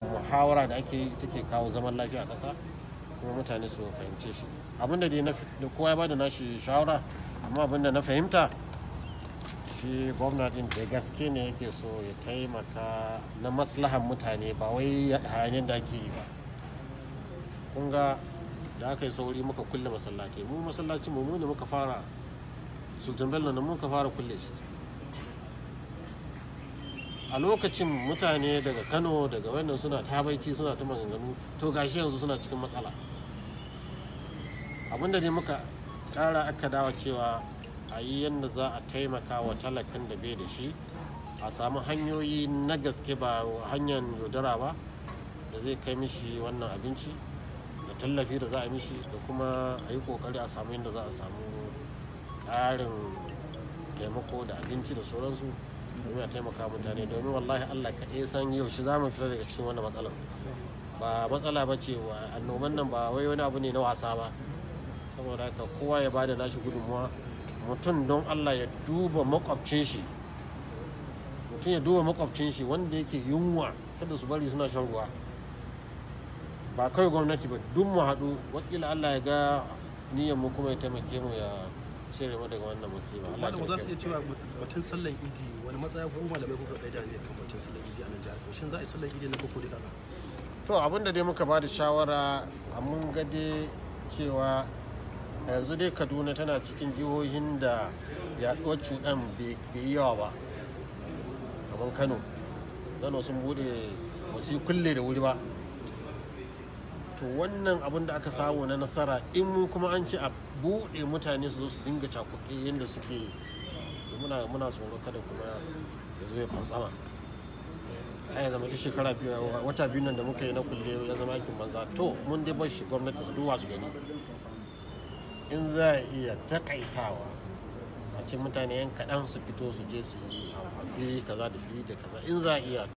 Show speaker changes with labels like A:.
A: Muhawara da ake yi take kawo zaman lafiya a ƙasa, kuma mutane su fahimce shi. Abinda dai da kowa ya bada nashi shawara, amma abinda na fahimta, shi gwamna din da gaske ne yake so ya taimaka na maslahan mutane, ba wai hayaniyar da ake yi ba. Kun ga da aka yi sauri muka kulle masallatai. Mu masallacin mu ne muka fara, Sultan Bello nan muka fara kulle shi. A lokacin mutane daga Kano, daga wannan, suna tabaici, suna ta maganganu. To gashi yanzu suna cikin matsala. Abinda ne muka kara aka dawa cewa a yi yadda za a taimaka wa talakan da bai da shi, a samu hanyoyi na gaske, ba hanyar yaudara ba, da zai kai mishi wannan abinci da tallafi da za a mishi, da kuma a yi kokari a samu yadda za a samu ƙarin taimako da abinci da sauransu domin a taimaka mutane, domin wallahi Allah kaɗai san yaushe za mu fita daga cikin wannan matsalar. Ba matsala ba ce, annoban nan ba wai wani abu ne na wasa ba. Saboda haka kowa ya bada nashi gudunmuwa. Mutum don Allah ya duba makwabcin shi, mutum ya duba makwabcin shi wanda yake yunwa, kada su bari suna shan ruwa. Ba kawai gwamnati ba, duk mu haɗu, wakila Allah ya ga niyyar mu kuma ya taimake mu, ya cire mu daga wannan musiba. Allah
B: Malam, za su iya cewa batun sallan Idi, wani matsaya ko malamai kuka tsaida ne kan batun sallan Idi a nan jihar Kano? Shin za a yi sallan Idi na koko da kaka?
A: To, abinda dai muka ba da shawara a mun ga dai cewa yanzu dai Kaduna tana cikin jihohin da yaduwar cutan bai yi yawa ba kamar Kano. Kano sun bude, ba su kulle da wuri ba. To wannan abin da aka samu na nasara, in mu kuma an ce a buɗe, mutane su zo su dinga cakuɗe yadda suke yi, muna tsoro kada kuma ya zo ya fantsama, ai ya zama duk shekara 2, wata 2 nan da muka yi na kulle ya zama aikin banza. To mun dai bar shi, gwamnati su duba su gani in za a iya takaitawa, a ce mutane yan kaɗan su fito su je su yi a fili kaza da fili da kaza, in za a iya.